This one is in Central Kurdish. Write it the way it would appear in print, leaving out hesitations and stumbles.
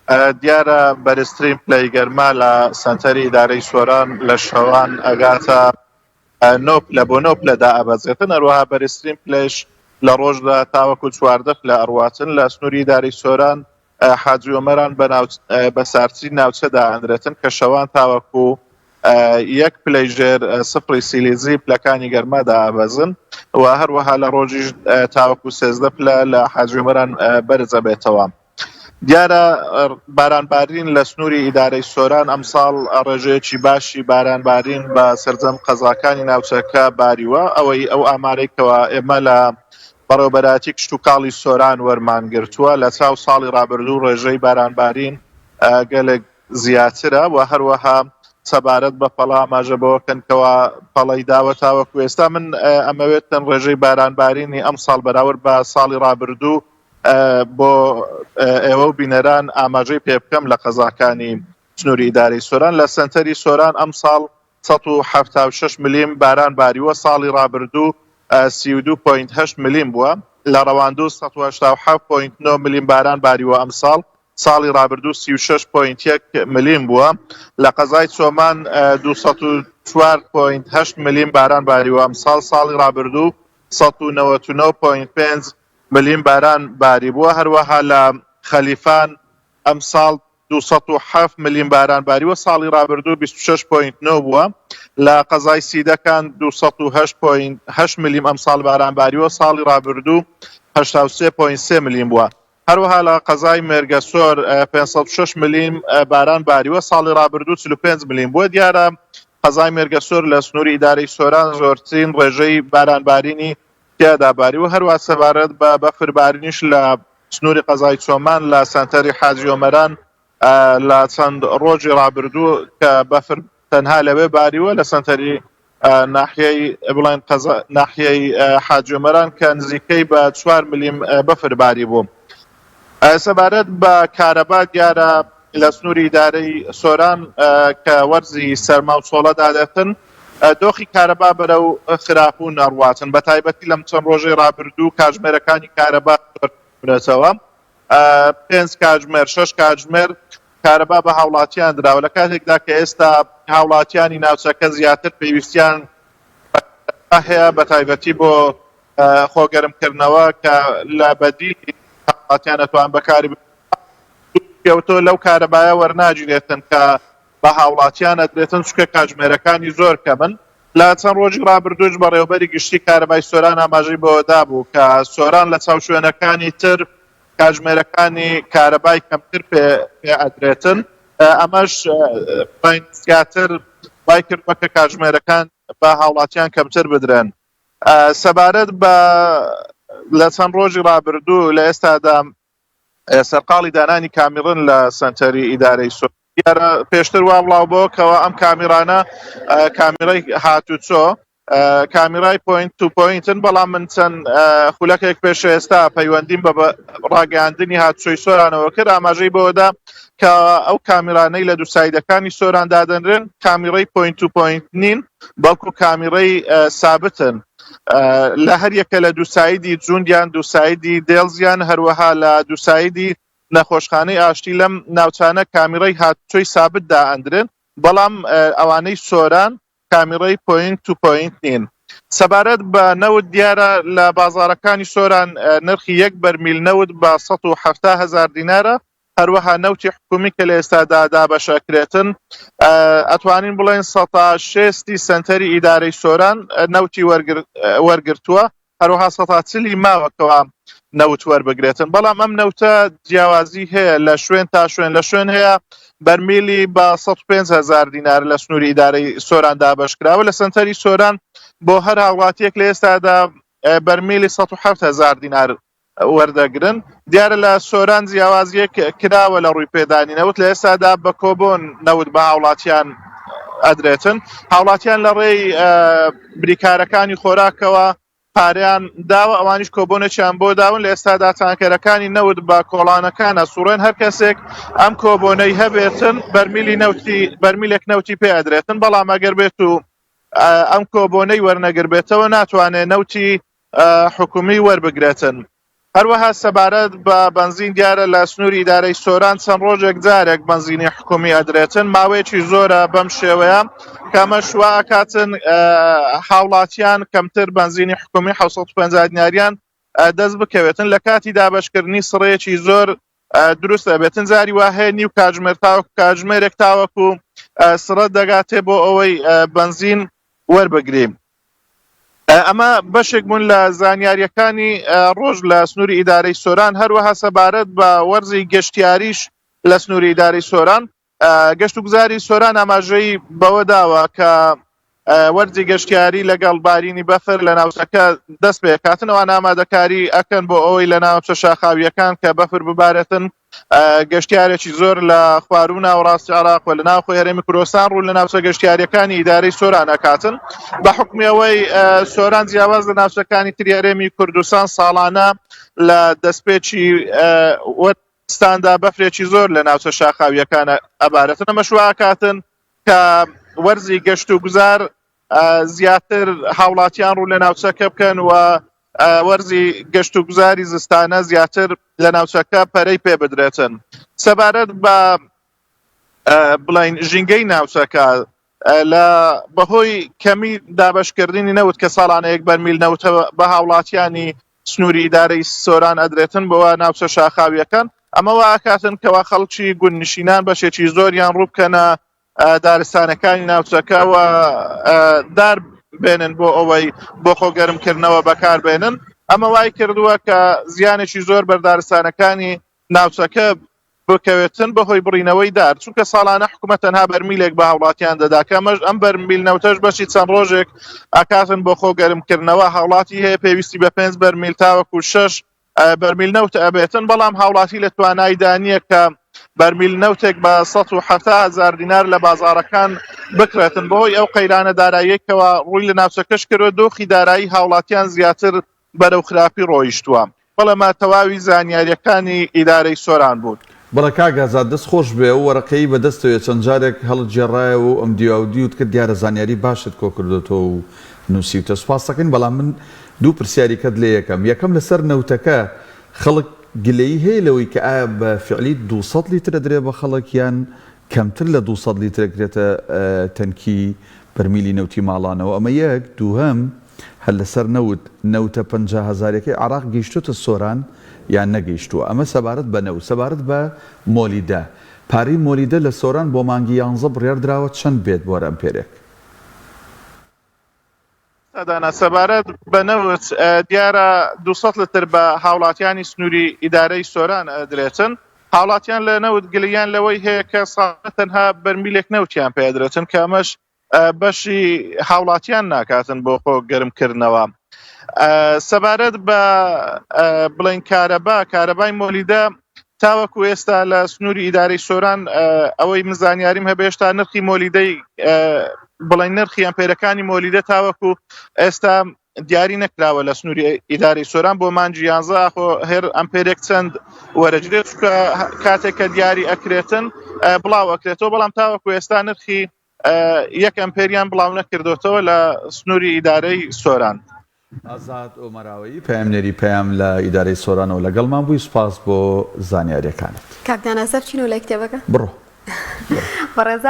دیارە بەرزترین پلەی گەرما لە سەنتەری ئیدارەی سۆران لە شەوان ئەگاتە نۆ پلە بۆ نۆ پلە دائەبەزێتن، هەروەها بەرزترین پلەش لە ڕۆژدا تاوەکو 14 پلە ئەڕواتن. لە سنووری ئیدارەی سۆران حاجی ئۆمەران بە ساردترین ناوچە دائەنرێتن کە شەوان تاوەکو یەک پلەی ژێر سفری سیلیزی پلەکانی گەرما دائەبەزن و هەروەها لە ڕۆژیش تاوەکو 13 پلە لە حاجی ئۆمەران بەرز ئەبێتەوە. دیارە بارانبارین لە سنووری ئیدارەی سۆران ئەمساڵ ڕێژەیەکی باشی بارانبارین بە سەرجەم قەزاکانی ناوچەکە باریوە، ئەوەی ئەو ئامارەی کەوا ئێمە لە بەڕێوەبەرایەتی کشتوکاڵی سۆران وەرمان گرتووە لە چاو ساڵی ڕابردوو ڕێژەی بارانبارین گەلێک زیاترە و هەروەها سەبارەت بە پەڵە ئاماژە بەوە کەن کەوا پەڵەی داوە تاوەکو ئێستا من ئەمەوێت تەن ڕێژەی بارانبارینی ئەمساڵ بەراورد بە ساڵی ڕابردوو بۆ ئێوە و بینەران ئاماژەی پێ بکەم لە قەزاکانی سنووری ئیدارەی سۆران لە سەنتەری سۆران ئەمساڵ 176 ملیم باران باریوە ساڵی ڕابردوو 32.8 ملیم بووە لە ڕەواندوز 187.9 ملیم باران باریوە ئەمساڵ ساڵی ڕابردوو 36.1 ملیم بووە لە قەزای چۆمان 204.8 ملیم باران باریوە ئەمساڵ ساڵی ڕابردوو 199.5 ملیم باران باریبووە، هەروەها لە خەلیفان ئەمساڵ 207 ملیم باران باریوە، ساڵی رابردوو 26 point 9 بووە، لە قەزای سیدەکان 208 point 8 ملیم ئەمساڵ باران باریوە، ساڵی رابردوو 83 point 3 ملیم بووە. هەروەها لە قەزای مێرگەسۆر 506 ملیم باران باریوە، ساڵی رابردوو 45 ملیم بووە. دیارە قەزای مێرگەسۆر لە سنووری ئیدارەی سۆران زۆرترین ڕێژەی بارانبارینی تیادا باریوە، هەروا سەبارەت بە بەفر بارینیش لە سنووری قەزای چۆمان لە سەنتەری حاجی ئۆمەران لە چەند ڕۆژی ڕابردوو کە بەفر تەنها لەوێ باریوە لە سەنتەری ناحیەی بڵێن قەزا ناحیەی حاجی ئۆمەران کە نزیکەی بە چوار ملیم بەفر باری بوو. سەبارەت بە کارەبا دیارە لە سنووری ئیدارەی سۆران کە وەرزی سەرما و چۆڵە دادەتن دۆخی کارەبا بەرەو خراپبوون ئەڕواتن بە تایبەتی لەم چەند ڕۆژەی ڕابردوو کاژمێرەکانی کارەبا زۆربوونەتەوە پێنج کاتژمێر شەش کاتژمێر کارەبا بە هاوڵاتیان دراوە لە کاتێکدا کە ئێستا هاوڵاتیانی ناوچەکە زیاتر پێویستیان هەیە بە تایبەتی بۆ خۆگەرمکردنەوە کە لە بەدیلی هاوڵاتیان ئەتوان بەکاری پێوتۆ لەو کارەبایە وەرناگیرێتن کە بە هاوڵاتیان ئەدرێتن چونکە کاتژمێرەکانی زۆر کەمن. لە چەند ڕۆژی ڕابردووش بەڕێوەبەری گشتی کارەبای سۆران ئاماژەی بەوەدابوو کە سۆران لە چاو شوێنەکانی تر کاتژمێرەکانی کارەبای کەمتر پێ پێ ئەدرێتن ئەمەش زیاتر وای کردووە کە کاتژمێرەکان بە هاوڵاتیان کەمتر بدرێن. سەبارەت بە لە چەند ڕۆژی ڕابردوو لە ئێستادا سەرقاڵی دانانی کامیڕن لە سەنتەری ئیدارەی سۆ دیارە پێشتر وا بڵاو بۆ کەەوە ئەم کامیرانە کامیرای هاتوچۆ کامیرای point to point ن بەڵام من چەند خولەکێک پێش ئێستا پەیوەندیم بە ڕاگەیاندنی هاتوچۆی سۆرانەوە کرد ئاماژەی بەوەدا کە ئەو کامیرانەی لە دوو side ەکانی سۆران دادەنرێن کامیرەی point to point نین بەڵکو کامیرەی سابتن لە هەر یەکە لە دوو side ی جوندیان دوو side ی دێڵزیان هەروەها لە دوو side ی نەخۆشخانەی ئاشتی لەم ناوچانە کامیرەی هاتوچۆی سابت دائەندرێن بەڵام ئەوانەی سۆران کامیرەی point to point نین. سەبارەت بە نەوت دیارە لە بازاڕەکانی سۆران نرخی یەک بەرمیل نەوت بە 170 هەزار دینارە هەروەها نەوتی حکومی کە لە ئێستادا دابەش ئەکرێتن ئەتوانین بڵێن سەتا شێستی سەنتەری ئیدارەی سۆران نەوتی وەرگرتووە هەروەها سەتا چلی ماوە کەوا نەوت وەربگرێتن بەڵام ئەم نەوتە جیاوازی هەیە لە شوێن تا شوێن لە شوێن هەیە بەرمیلی بە 105 هزار دینار لە سنووری ئیدارەی سۆران دابەشکراوە لە سەنتەری سۆران بۆ هەر هاوڵاتیەک لە ئێستادا بەرمیلی 107 هزار دینار وەردەگرن. دیارە لە سۆران جیاوازییەک کراوە لە ڕووی پێدانی نەوت، لە ئێستادا بە کۆبۆن نەوت بە هاوڵاتیان ئەدرێتن. هاوڵاتیان لە ڕێی بریکارەکانی خۆراکەوە پارەیان داوە، ئەوانیش کۆبۆنێکیان بۆ داون. لە ئێستادا تانکەرەکانی نەوت بە کۆڵانەکان ئەسوڕێن، هەر کەسێک ئەم کۆبۆنەی هەبێتن بەرمیلی نەوتی بەرمیلێک نەوتی پێ ئەدرێتن، بەڵام ئەگەر بێت و ئەم کۆبۆنەی وەرنەگربێتەوە ناتوانێت نەوتی حکومی وەربگرێتن. هەروەها سەبارەت بە بەنزین دیارە لە سنووری ئیدارەی سۆران چەند ڕۆژێک جارێک بەنزینی حکومی ئەدرێتن ماوەیەکی زۆرە بەم شێوەیە کە ئەمەش وا ئەکاتن هاوڵاتیان کەمتر بەنزینی حکومی 750 دیناریان دەست بکەوێتن لە کاتی دابەشکردنی سڕەیەکی زۆر دروست ئەبێتن جاری وا هەیە نیو کاتژمێر تاوەکو کاتژمێرێک تاوەکو سڕە دەگاتێ بۆ ئەوەی بەنزین وەربگریم. ئەمە بەشێک بوون لە زانیارییەکانی ڕۆژ لە سنووری ئیدارەی سۆران، هەروەها سەبارەت بە وەرزی گەشتیاریش لە سنووری ئیدارەی سۆران، گەشتوگوزاری سۆران ئاماژەی بەوە داوە کە وەرزی گەشتیاری لەگەڵ بارینی بەفر لە ناوچەکە دەست پێکاتن، ئەوان ئامادەکاری ئەکەن بۆ ئەوەی لە ناوچە شاخاوییەکان کە بەفر ببارێتن گەشتیارێکی زۆر لە خواروو ناوەڕاستی عێراق و لە ناوخۆی هەرێمی کوردستان ڕوو لە ناوچە گەشتیاریەکانی ئیدارەی سۆران ئەکاتن بە حکمی ئەوەی سۆران جیاواز لە ناوچەکانی تری هەرێمی کوردستان ساڵانە لە دەستپێکی وەرستاندا بەفرێکی زۆر لە ناوچە شاخاویەکان ئەبارێتن ئەمەش وا ئەکاتن کە وەرزی گەشت و گوزار زیاتر هاوڵاتیان ڕوو لە ناوچەکە بکەن و وەرزی گەشت و گوزاری زستانە زیاتر لە ناوچەکە پەرەی پێ بدرێتن سەبارەت بە بڵین ژینگەی ناوچەکە لە بەهۆی کەمی دابشکردنی نەوت کە ساڵانە یەک بەرمیل نەوتە بە هاوڵاتیانی سنووری ئیدارەی سۆران ئەدرێتن بۆ ناوچە شاخاویەکان ئەمە واکاتن کەوا خەڵکی گوندنشینان بەشێکی زۆریان ڕووبکەنە دارستانەکانی ناوچەکە و دار بێنن بۆ ئەوەی بۆ خۆ گەرمکردنەوە بەکار بێنن ئەمە وای کردووە کە زیانێکی زۆر بەردارستانەکانی ناوچەکە بکەوێتن بەهۆی بڕینەوەی دار چونکە ساڵانە حکوومەت تەنها بەرمیلێک بە هاوڵاتیان دەدا کە ئەمەش ئەم بەرمیل نەوتەش بەشی چەند ڕۆژێک ئەکاتن بۆ خۆ گەرمکردنەوە هاوڵاتی هەیە پێویستی بە پێنج بەرمیل تاوەکو شەش بەرمیل نەوت ئەبێتن، بەڵام هاوڵاتی لە توانایدا نییە کە بەرمیل نەوتێک بە 170 هەزار دینار لە بازاڕەکان بکڕێتن، بەهۆی ئەو قەیرانە داراییەی کەوا ڕووی لە ناوچەکەش کردووە، دۆخی دارایی هاوڵاتیان زیاتر بەرەو خراپی ڕۆیشتووە. بەڵێ تەواوی زانیارییەکانی ئیدارەی سۆران بوون. بەڵێ کاک ئازاد دەست خۆش بێ ئەو وەرەقەی بە دەستەوەیە چەند جارێک هەڵت گێڕایەوە و ئەمدیواو دیوت کرد دیارە زانیاری باشت کۆ کردۆتەوە و نوسیوتە سوپاست دەکەین بەڵام من دوو پرسیاری کەت لێ یەکەم یەکەم لەسەر نەوتەکە خەڵک گلەیی هەیە لەوەی کە ئایا بە فعلی 200 لیتر ئەدرێ بە خەڵک یان کەمتر لە 200 لیتر ئەکرێتە تەنکی بەرمیلی نەوتی ماڵانەوە ئەمە یەک دووهەم هەر لەسەر نەوت نەوتە 50 هەزاریەکەی عێراق گەیشتۆتە سۆران یان نەگەیشتووە ئەمە سەبارەت بە نەوت سەبارەت بە مۆلیدە پارەی مۆلیدە لە سۆران بۆ مانگی یانزە بڕیار دراوە چەند بێت بۆ هەر ئەمپێرێک؟ دانا سەبارەت بە نەوت دیارە 200 لتر بە هاوڵاتیانی سنووری ئیدارەی سۆران ئەدرێتن هاوڵاتیان لە نەوت گلیان لەوەی هەیە کە ساڵانە تەنها بەرمیلێک نەوتیان پێ ئەدرێتن کە ئەمەش بەشی هاوڵاتیان ناکاتن بۆ خۆ گەرمکردنەوە سەبارەت بە بڵین کارەبا کارەبای مۆلیدە تاوەکو ئێستا لە سنووری ئیدارەی سۆران ئەوەی من زانیاریم هەبێ هێشتا نرخی مۆلیدەی بڵێن نرخی ئەمپێرەکانی مۆلیدە تاوەکو ئێستا دیاری نەکراوە لە سنووری ئیدارەی سۆران بۆ مانگی یانزە ئاخۆ هێر ئەمپێرێک چەند وەرەگرێت چونکە کاتێک کە دیاری ئەکرێتن بڵاو ئەکرێتەوە بەڵام تاوەکو ئێستا نرخی یەک ئەمپێریان بڵاو نەکردۆتەوە لە سنووری ئیدارەی سۆران. ئازاد ئۆمەراوەیی، پەیامنێری پەیام لە ئیدارەی سۆرانەوە لەگەڵمان بووی، سوپاس بۆ زانیارییەکانت. کاک دانا سەر بچینەوە لای کتێبەکە؟ بڕۆ. بەڕێزان.